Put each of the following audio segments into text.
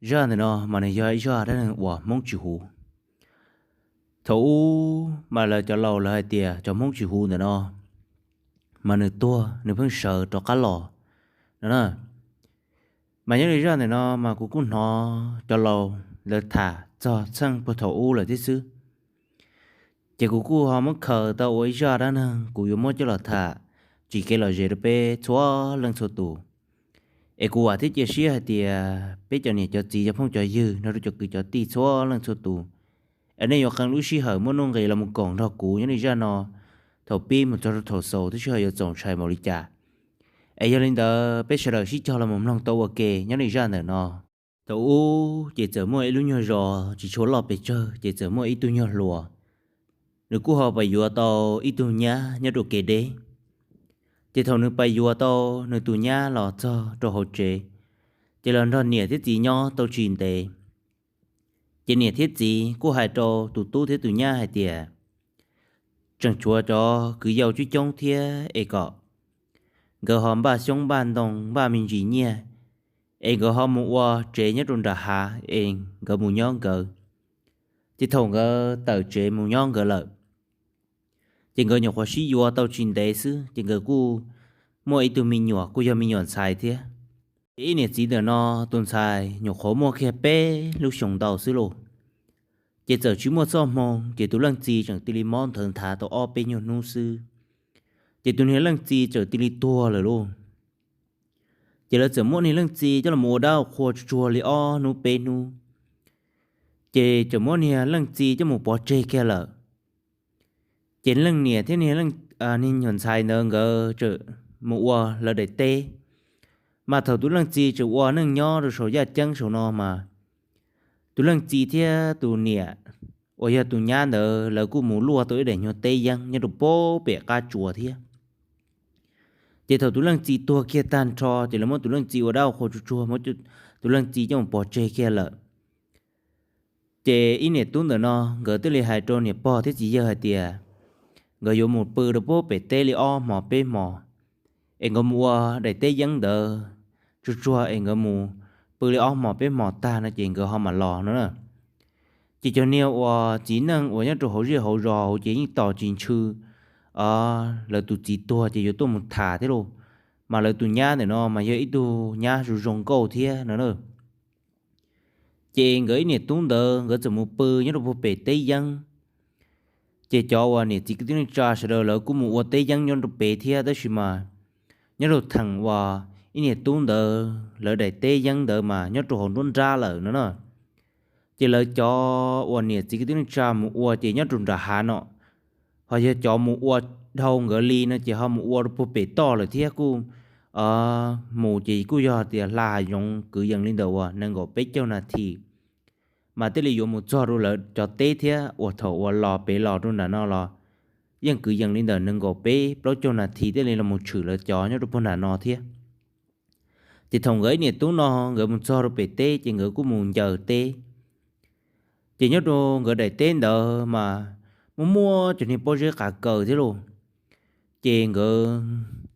Zaj ntawm no mas nws yog ib zaj dab neeg uas Hmoob tsis huv. Thaum ub mas lawv cov laus lawv hais tias cov Hmoob tsis huv ntawm no mas nws tuag nws pheej sawv rov qab los no na. Mas nyob li zaj ntawm no mas kuv kuj hnov cov laus lawv tham txog txheej puag thaum ub lawm thiab xwb. Ces kuv kuj ho muab khaws tau ua ib zaj dab neeg kuv yuav muab coj los tham tsim kev lom zem rau peb txhua leej txhua tus. Es kuv vam thiab cia siab hais tias peb cov niam cov txiv cov phooj cov ywg nrog rau cov kwv cov tij txhua leej txhua tus, es nej yuav qee lub sij hawm muaj nuj nqis los mus koom nrog kuv nyob li zaj no thaum pib mus txog rau thaum xaus thiab sij hawm yuav txaus ntshai npaum li cas. Es yog li ntawd peb sawv daws sib cog los mus mloog tau ua ke nyob li zaj ntawm no. Thaum ub ces txawm muaj ib lub nyuag zos tsis tshua loj pes tsawg ces txawm muaj ib tug nyuag hluas, nws kuj ho pais yuav tau ib tug nyab nyob rau kev deb. Ces thaum nws pais yuav tau nws tus nyab los txog rau hauv tsev, ces los nrog niam thiab txiv nyob tau tsis ntev. Ces niam thiab txiv kuj hais rau tus tub thiab tus nyab hais tias tseem tshuav cov kwv yau coob coob thiab es kom nkawd ho npaj xyoob npaj ntoo npaj me ntsis nyiaj, es nkawd ho mus ua tsev nyob rau nram hav es nkawd mus nyob nkawd. Ces thaum nkawd tawm tsev mus nyob nkawd lawm, ces nkawd nyuam qhuav sib yuav tau tsis ntev xwb ces nkawd kuj muaj ib tug me nyuam kuj yog me nyuam ntxhais thiab. Ces ib niam txiv ntawm no tus ntxhais nyuam qhuav muaj kiag peb lub xyoos ntau xwb lauj. Ces txawm tsis muaj txoj hmoo ces tus leej txiv tseem cia li mob nthawv nthav tau ob peb nyuag hnub xwb, ces tus niag leej txiv txawm cia li tuag lawm lauj. Ces lawv txawm muab niag leej txiv coj los ua dab ua qhua tsuag tsuag li ob hnub peb hnub, ces txawm muab niag leej txiv coj mus pov tseg kiag lawm. Ces leej niam thiab niag nyuam ntxhais ntawd nkawd txawm mus ua lawv daim teb. Mas thaum tus leej txiv tseem ua neej nyob rau saum yaj ceeb saum no mas tus leej txiv thiab tus niam uas yog tus nyab ntawd lawv kuj mus luaj tau ib daim nyuag teb yeeb nyob rau pem qab tsuas thiab. Ces thaum tus leej txiv tuag kiag tag nrho ces lawv muab tus leej txiv ua dab ua qhua tsuag tsuag, muab tus leej txiv coj mus pov tseg kiag lawm. Ces ib niam tub ntawm no nkawd thiaj li hais rau niam pog thiab txiv yawg hais tias nkawd yuav mus pw rau pem teb li ob hmos peb hmos, es nkawd mus ua daim teb yeeb ntawd tsuag tsuag es nkawd mus pw li ob hmos peb hmos tag no ces nkawd ho mam los no na. Ces cov niag uas txiv neej uas nyob rau hauv zej hauv zos hauv ces yeej tos tsis ntshaw lawv tus txiv tuag ces yuav tuaj mus tham thiab lauj. Mas lawv tus nyab ntawm no mas yog ib tug nyab zoo zoo nkauj thiab no na. Ces nkawd ib niam tub ntawd nkawd txawm mus pw nyob rau puag pem teb yeeb. Ces cov uas niam txiv kwv tij neej tsa sawv daws lawv kuj mus ua teb yeeb nyob rau pem thiab, tab sis mas nyob rau theem uas ib niam tub ntawd lawv daim teb yeeb ntawd mas nyob rau hauv nruab nrab lawm no na. Ces lawv cov uas niam txiv kwv tij neej tsa mus ua ces nyob rau nram hav no, ho yog cov mus ua dhau nkawd li no ces ho mus ua rau puag pem toj lawm thiab kuj mus ces kuj yog tias hla hav zoov kwv yees li ntawm uas nees nkaum peb caug nas this mas thiaj li yuav mus txog rau lawv cov teb thiab uas thaum uas los pem los rau nram no los yeej kwv yees li ntawm nees nkaum peb plaub caug nas this thiaj li los mus tshwm lawv cov nyob rau puag nram no thiab. Ces thaum nkawd ib niam tub no nkawd mus txog rau pem teb ces nkawd kuj mus ncaws teb. Ces nyob rau nkawd daim teb ntawd mas muaj muaj cov niag pob zeb qav kaws thiab lauj. Ces nkawd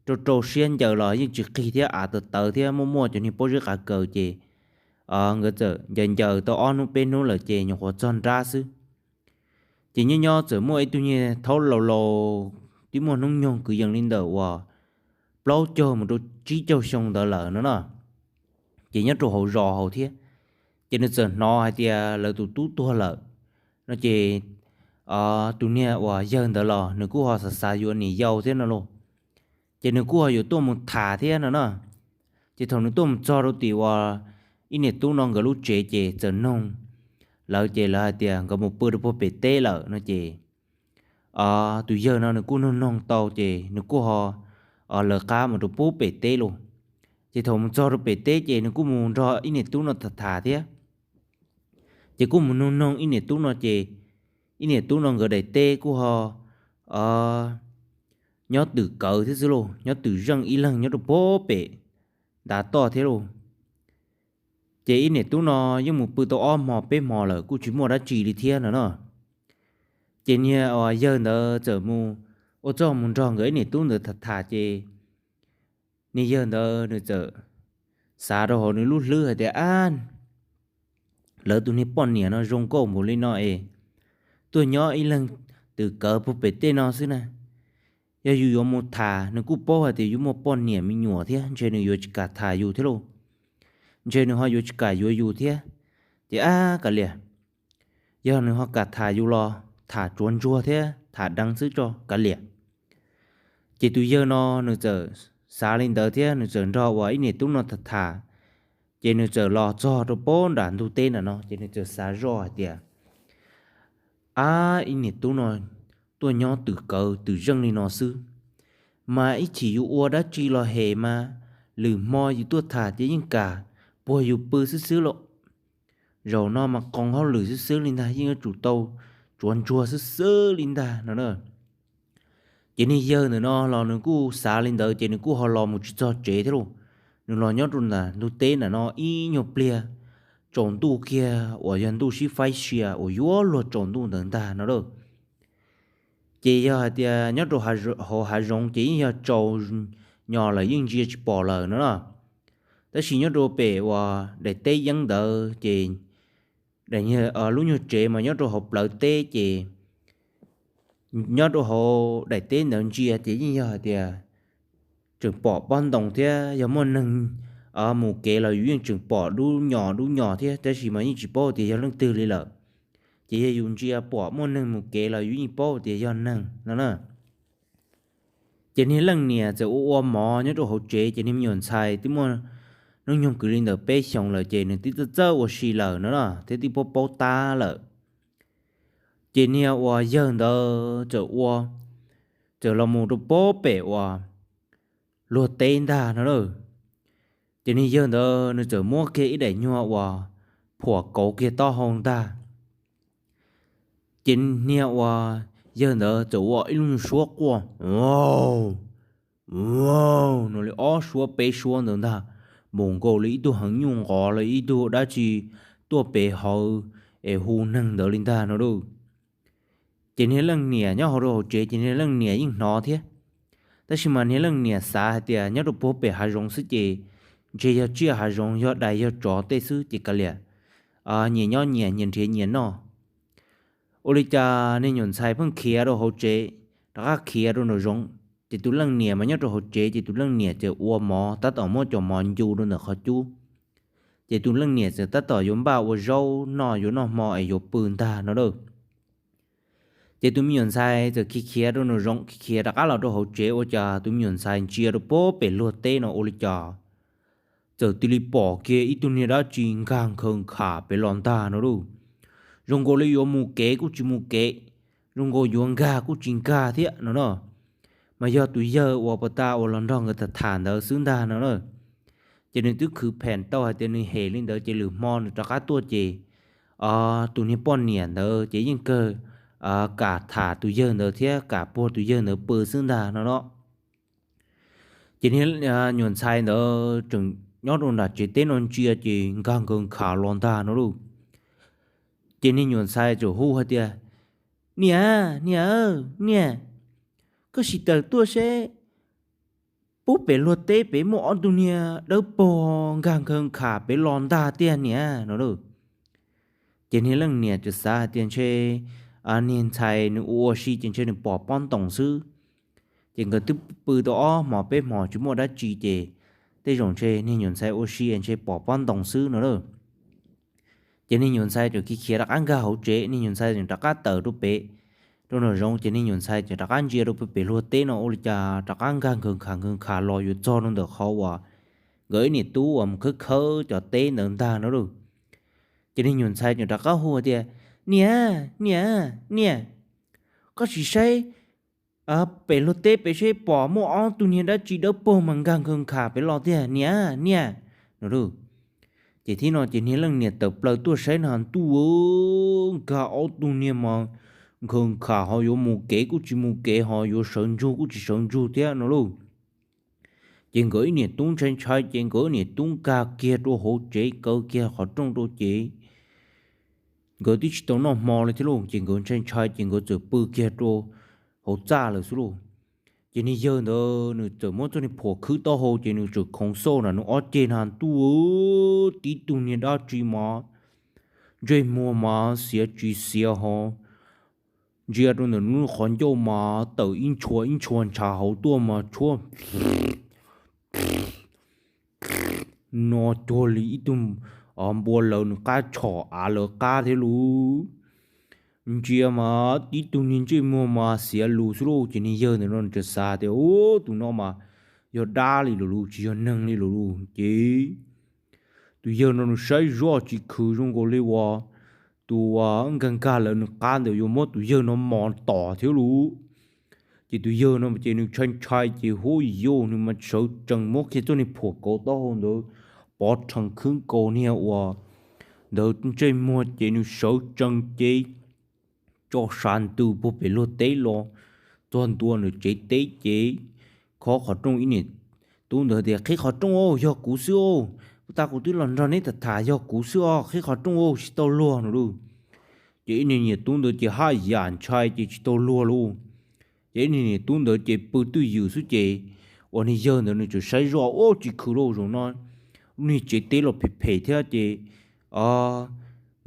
rau rau siab ncaws los yeej tsis qig thiab, av tawv tawv thiab muaj muaj cov niag pob zeb qav kaws ces nkawd txawm ncaws ncaws tau ob hnub peb hnub lawm ces nyuam qhuav txog nrab xwb. Ces nyob nyob txawm muaj ib tug niag thaub laus laus twb muaj hnub nyoog kwv yees li ntawm uas plaub caug mus rau tsib caug xyoo ntawd lawm no na. Ces nyob rau hauv zos hauv thiab, ces nws txawm hnov hais tias lawv tus tub tuag lawm no ces tus niag uas yawg ntawd los nws kuj ho xav xav yuav niam yau thiab no lauj. Ces nws kuj ho yuav tuaj mus tham thiab no na. Ces thaum nws tuaj mus txog rau tim uas ib niam tub no nkawd lub tsev ces txawm noog lawv ces lawv hais tias nkawd mus pw rau puag pem teb lawm no ces tus yawg no nws kuj noog noog tau ces nws kuj ho lawv qab mus rau puag pem teb lauj. Ces thaum mus txog rau pem teb ces nws kuj mus nrog ib niam tub no tham tham thiab. Ces kuj mus noog noog ib niam tub no ces ib niam tub no nkawd daim teb kuj ho nyob twm kawv thiab xwb lauj, nyob twm zeej ib leeg nyob rau puag pem ntav toj thiab lauj. Ces ib niam tub no yeej mus pw tau ob hmo peb hmo lawm kuj tsis muaj dab tsi li thiab no na. Ces niag uas yawg ntawd txawm mus ua txuj mus nrog nkawd ib niam tub ntawd tham tham ces niag yawg ntawd nws txawm xav rau hauv nws lub hlwb hais tias, ab, lawv tus niag poj niam no zoo nkauj npaum li no es tuaj nyob ib leeg twm kawv puag pem tej no xwb na. Yog yus yuav mus tham, nws kuj paub hais tias yus muaj poj niam me nyuam thiab, ntshe nws yuav tsis kam tham yus thiab lauj. Ntshe nws ho yuav tsis kam yuav yus thiab. Ces ab kav liam, yog nws ho kam tham yus los tham tsuav ntsuag thiab tham deev xwb tso kav liam. Ces tus yawg no nws txawm xav li ntawd thiab nws txawm nrog uas ib niam tub no tham tham, ces nws txawm los txog rau puag nram ntug teb nram no ces nws txawm xav zoj hais tias, ab, ib niam tub no tuaj nyob twm kawv twm zeej li no xwb, mas ib chim yus ua dab tsi los hem mas lwm hmo yus tuaj tham ces yeej kam puag yus pw xwb xwb lauj. Zaum no mas qoo hauj lwm xwb xwb li ntag, yeej yuav tsum tau tsuav ntsuag xwb xwb li ntag no na. Ces niag yawg ntawm no los nws kuj xav li ntawd ces nws kuj ho los mus tsis txog tsev thiab lauj. Nws los nyob rau ntawm ntug teb ntawm no ib nyuag pliag, tsaus ntuj kiag uas yog ntuj sib faib sia uas yuav luag tsaus ntuj ntawd ntag no lauj. Ces yog hais tias nyob rau hauv hav zoov ces yeej yog tsaus nyo lawm yeej ntsia tsis pom lawm no na. Tab sis nyob rau pem uas daim teb yeeb ntawd ces lub nyuag tsev mas nyob rau hauv plawv teb ces nyob rau hauv daim teb ntawd ntsia ces yeej yog hais tias tseem pom pob ntoos thiab yog muaj neeg mus kev los yus yeej tseem pom dub nyos dub nyos thiab, tab sis mas yeej tsis paub tias yog leej twg li lawm. Ces yog yus ntsia pom muaj neeg mus kev los yus yeej paub tias yog neeg no na. Ces niag leej niam txawm ua ua mov nyob rau hauv tsev ces niag me nyuam ntxhais twb muaj hnub nyoog kwv li ntawm peb xyoos lawm ces nws twb txawj txawj ua si lawm no na thiab twb paub paub tab lawm. Ces niag uas yawg ntawd txawm ua, txawm los mus rau puag pem uas luag teb ntag no lauj. Ces niag yawg ntawd nws txawm muab kiag ib daim nyuag uas phuam kauv kiag taub hau ntag. Ces niag uas yawg ntawd txawm ua ib lub nyuag suab quaj, no li ob suab peb suab ntawd ntag, mus nkaus li ib tug heev nyuj nqov li ib tug dab tsi tuaj pem hauv es hu neeg ntawd li ntag no lauj. Ces niag leej niam nyob hauv rau hauv tsev ces niag leej niam yeej hnov thiab. Tab sis mas niag leej niam xav hais tias nyob rau puag pem hav zoov xwb ces ntshe yog tsiaj hav zoov yog dais yog tsov tej xwb ces kav liam, nyias nyob nyias, nyias nrhiav nyias noj. Ua li cas niag nyuam ntxhais pheej khiav rau hauv tsev, rov qab khiav rau nraum zoov, ces tus leej niam mas nyob rau hauv tsev ces tus leej niam txawm ua mov tab tom muab cov mov ncu rau ntawm qhov cub. Ces tus leej niam txawm tab tom yuav npaj ua zaub noj yuav noj hmo es yuav pw ntag no lauj. Ces tus me nyuam ntxhais txawm khiav khiav rau nraum zoov, khiav khiav rov qab los rau hauv tsev ua cas tus me nyuam ntxhais ntsia rau puag pem luag teb no ua li cas txawm cia li pom kiag ib tug niag dab tsi nkag nkhaws nkham pem los ntag no lauj. Zoo nkaus li yuav mus kev kuj tsis mus kev, zoo nkaus yuav nkag kuj tsis nkag thiab no na. Mas yog tus yawg uas pas tas uas los nrog nkawd tham tham ntawd xwb ntag no na. Ces nws twb khwv phem tau hais tias nws hem li ntawd ces lwm hmo nws rov qab tuaj ces tus niag poj niam ntawd ces yeej kawg kam tham tus yawg ntawd thiab kam puag tus yawg ntawd pw xwb ntag no no. Ces niag nyuam ntxhais ntawd tseem nyob rau nram tsev teb no ntsia ces nkag nkhaws nkham los ntag no lauj. Ces niag nyuam ntxhais txawm hu hais tias, niam, niam, niam, koj sim tawm tuaj seb, puag pem luag teb pem muaj ob tug niag dawb paug nkag nkhaws nkham pem los ntag tiag niam no lauj. Ces niag leej niam txawm xav hais tias ntshe niag ntxhais nws ua ua si ces ntshe nws pom pob ntoos xwb. Ces nkawd twb pw tau ob hmos peb hmos tsis muaj dab tsi ces tej zaum ntshe niag nyuam ntxhais ua si ntshe pom pob ntoos xwb no lauj. Ces niag nyuam ntxhais txawm khiav khiav rov qab nkag hauv tsev, niag nyuam ntxhais txawm rov qab tawm rau pem rau nraum zoov ces niag nyuam ntxhais txawm rov qab ntsia rau pem luag teb no ua li cas rov qab nkag nkhaws nkham nkhaws nkham los yuav txog rau ntawm qhov uas nkawd ib niam tub uas mus khawb khawb cov teb ntawd ntag no lauj. Ces niag nyuam ntxhais txawm rov qab hu tias, niam, niam, niam, koj sim saib pem luag teb pem seb pom muaj ob tug niag dab tsi dawb paug mas nkag nkhaws nkham pem los tiag niam, niam no lauj. Ces thib no ces niag leej niam tawm plaws tuaj saib no ntuj, nkag ob tug niag mas nkhaws nkham ho yuav mus kev kuj tsis mus kev ho yuav sawv ntsug kuj tsis sawv ntsug thiab no lauj. Ces nkawd ib niam tub ntshai ntshai ces nkawd ib niam tub nkag kiag rau hauv tsev kaw kiag qhov rooj rau ces nkawd twb tsis tau noj hmo li thiab lauj ces nkawd ntshai ntshai ces nkawd txawm pw kiag rau hauv txaj lawm xwb lauj. Ces niag yawg ntawd nws txawm muab txoj niag phuam khwb taub hau ces nws txawm khoov xauj na nws ob ceg na ntuj, tib tug niag dab tsi mas ntsej muag mas xiav tsis xiav ho ntsia rau ntawm lub qhov ncauj mas tawm ib ntshua ib ntshua ntshav hauv tuaj mas tshuab no cuag li ib tug npua lawv nws qab tshom av lawv qab thiab lauj. Ntsia mas tib tug niag ntsej muag mas xiav lus xwb lauj. Ces niag yawg ntawm no nws txawm xav tias, Ub, tus no mas yog dab li lawm lauj, tsis yog neeg li lawm lauj. Ces tus yawg no nws saib zoj tsis khwv zoo nkaus li uas tus nkag nkag lawv nws qab ntawd yuav muab tus yawg no mos tom thiab lauj. Ces tus yawg no ces nws ntshai ntshai ces huab yau nws mas sawv tsees muab kiag txoj niag phuam kauv taub hau ntawd pov rhees khwb nkaus niag uas ntawd ntsej muag ces nws sawv tsees ces tso sav ntws puag pem luag teb los txog ntua nws tsev teb ces khob qhov rooj. Ib niam tub ntawd tias, Qhib qhov rooj os, yog kuv xwb os. Puag ta kuv twb los nrog neb tham tham, yog kuv xwb os, qhib qhov rooj os, tsis tau luag no lauj. Ces ib niag niam tub ntawd ces haj yam ntshai ces tsis tau luag lauj. Ces ib niag niam tub ntawd ces pw twj ywm xwb ces uas niag yawg ntawd nws txawm saib zoj, Ub, tsis khwv lauj, zaum no lub niag tsev teb los phem phem thiab ces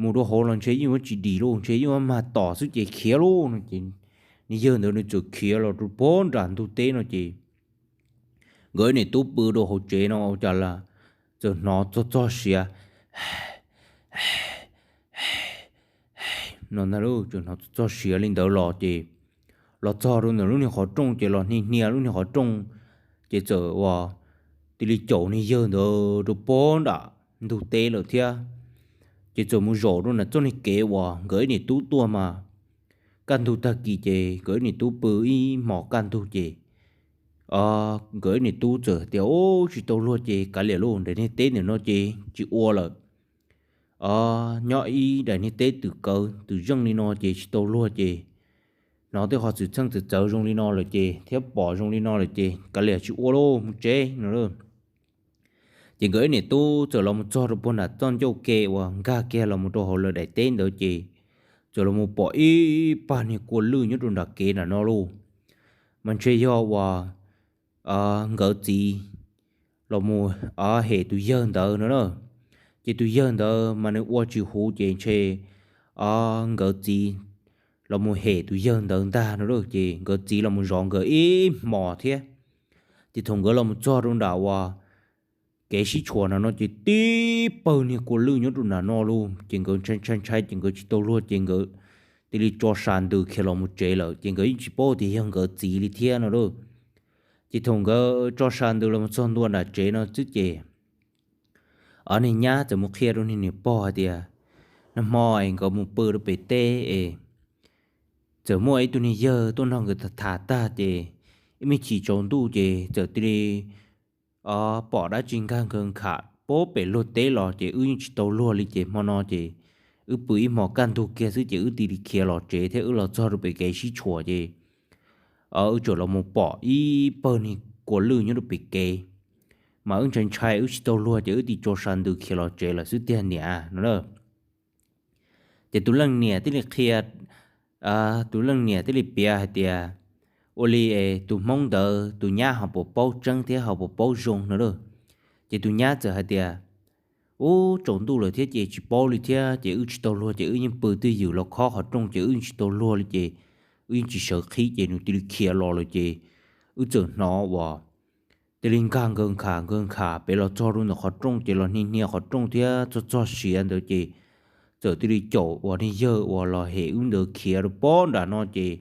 mus rau hauv los ntshe yeej yuav tsis dim lauj, ntshe yeej yuav mag tom xwb ces khiav lauj no ces niag yawg ntawd nws txawm khiav los rau puag nram ntug teb no ces nkawd ib niam tub pw rau hauv tsev no ua cas txawm hnov txog txog siav no ntag lauj. Txawm hnov txog txog siav li ntawd los ces los txog rau ntawm lub niag qhov rooj ces los hnia hnia lub niag qhov rooj ces txawm uas cia li caum niag yawg ntawd rau puag nram ntug teb lawm thiab. Ces txawm mus zaum rau nram txoj niag kev uas nkawd ib niam tub tuaj mas kaj ntug tag kis ces nkawd ib niam tub pw ib hmos kaj ntug ces nkawd ib niam tub txawm tias, Ub, tsis tau luag ces kav liam lauj, nram niag teb ntawm no ces tsis ua lawm. Nyob ib daim niag teb twm kawv twm zeej li no ces tsis tau luag ces hnov tej qhov xwm txheej txawv txawv zoo li no lawm ces thiab pom zoo li no lawm ces kav liam tsis ua lauj, mus tsev no lauj. Ces nkawd ib niam tub txawm los mus txog rau puag nram txoj ncauj ke uas nkag kiag los mus rau hauv lawv daim teb ntawd ces txawm los mus pom ib pag niag kua lwj nyob rau nram kev nram no lauj. Mas ntshe yog uas nkawd txiv los mus hem tus yawg ntawd no na. Ces tus yawg ntawd mas nws ua tsis huv ces ntshe nkawd txiv los mus hem tus yawg ntawd ntag no lauj. Ces nkawd txiv los mus zov nkawd ib hmos thiab. Ces thaum nkawd los mus txog rau nram uas kev sib tshuam nram no ces tib pawg niag kua lwj nyob rau nram no lauj. Ces nkawd ntshai ntshai ntshai ces nkawd tsis tau luag ces nkawd cia li tso sa ntws khiav los mus tsev lawm ces nkawd yeej tsis paub tias yog nkawd txiv li thiab no lauj. Ces thaum nkawd tso sa ntws los mus txog ntua nram tsev no xwb ces ob niag nyab txawm mus qhia rau niag niam pog hais tias, Nag hmo es nkawd mus pw rau pem teb es txawm muaj ib tug niag yawg tuaj nrog nkawd tham tham tag ces ib me chim tsaus ntuj ces txawm cia li pom dab tsi nkag nkawg nkham puag pem luag teb los ces wb yeej tsis tau luag li ces hmo no ces wb pw ib hmos kaj ntug kiag xwb ces wb cia li khiav los tsev thiab wb los txog rau pem kev sib tshuam ces wb txawm los mus pom ib pawg niag kua lwj nyob rau pem kev. Mas wb ntshai ntshai wb tsis tau luag ces wb cia li tso sa ntws khiav los tsev lawm xwb tiag niam no na. Ces tus leej niam thiaj li qhia, tus leej niam thiaj li piav hais tias, Ua li es tus hmoob ntawd tus nyab ho puas paub tseeb thiab ho puas paub zoo no lauj? Ces tus nyab txawm hais tias, Ub, tsaus ntuj lawm thiab ces tsis paub li thiab ces wb tsis tau luag ces wb yeej pw twj ywm los khob qhov rooj ces wb yeej tsis tau luag li ces wb yeej tsis sawv qhib ces nws cia li khiav los lawm ces wb txawm hnov uas cia li nkag nkawg nkham nkawg nkham pem los txog rau ntawm qhov rooj ces los hnia hnia qhov rooj thiab txog txog siav ntawd ces txawm cia li caum uas niag yawg uas los hem wb ntawd khiav rau puag nram no ces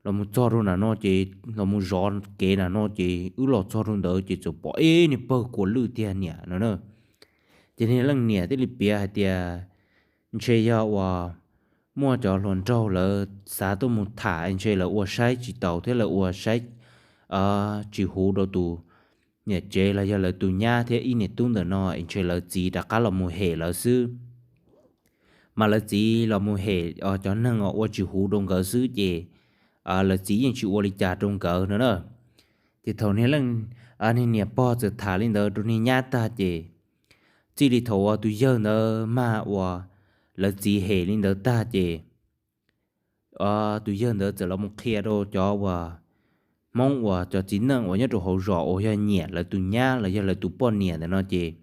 los mus txog rau nram no ces los mus zov kev nram no ces wb los txog rau ntawd ces txawm pom ib niag pawg kua lwj tiag niam no na. Ces niag leej niam thiaj li piav hais tias, Ntshe yog uas muaj cov hluas nraug lawv xav tuaj mus tham es ntshe lawv ua saib tsis taus thiab lawv ua saib tsis huv rau tus niam tsev los yog lawv tus nyab thiab ib niam tub ntawm no es ntshe lawv txiv rov qab los mus hem lawv xwb. Mas lawv txiv los mus hem cov neeg uas ua tsis huv rau nkawd xwb ces lawv txiv yeej tsis ua li cas rau nkawd no na. Ces thaum niag leej, niag niam pog txawm tham li ntawd rau niag nyab tag ces txij li thaum uas tus yawg ntawd mag uas lawv txiv hem li ntawd tag ces tus yawg ntawd txawm los mus qhia rau cov uas Hmoob uas cov txiv neej uas nyob rau hauv zos uas yog nyiam lawv tus nyab los yog lawv tus poj niam ntawm no ces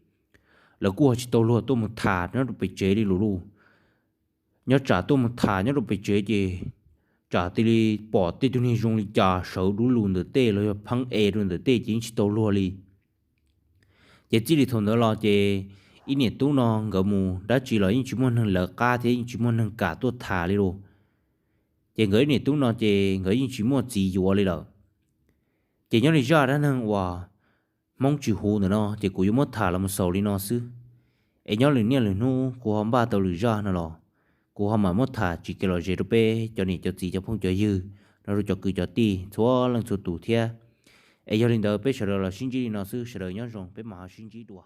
lawv kuj ho tsis tau luag tuaj mus tham nyob rau pem tsev li lus lus. Nyob tsam tuaj mus tham nyob rau pem tsev ces tsam tis li pom tej tug niag zoo li cas sawv dub lug ntawm tej los yog pheeb es rau ntawm tej ces yeej tsis tau luag li. Ces txij li thaum ntawd los ces ib niam tub no nkawd mus dab tsi los yeej tsis muaj neeg lawv qab thiab yeej tsis muaj neeg kam tuaj tham li lus. Ces nkawd ib niam tub no ces nkawd yeej tsis muaj txiv yuav li lawm. Ces nyob li zaj dab neeg uas Hmoob tsis huv ntawm no ces kuv yuav muab tham los mus xaus li no xwb. Es nyob lwm niaj lwm hnub kuv ho npaj tau lwm zaj no los kuv ho mam muab tham tsis kev lom zem rau peb cov niam cov txiv cov phooj cov ywg, no rau cov kwv cov tij txhua leej txhua tus thiab. Es yog li ntawd peb sawv daws los sib ntsib li no xwb, sawv daws nyob zoo, peb mam ho sib ntsib dua.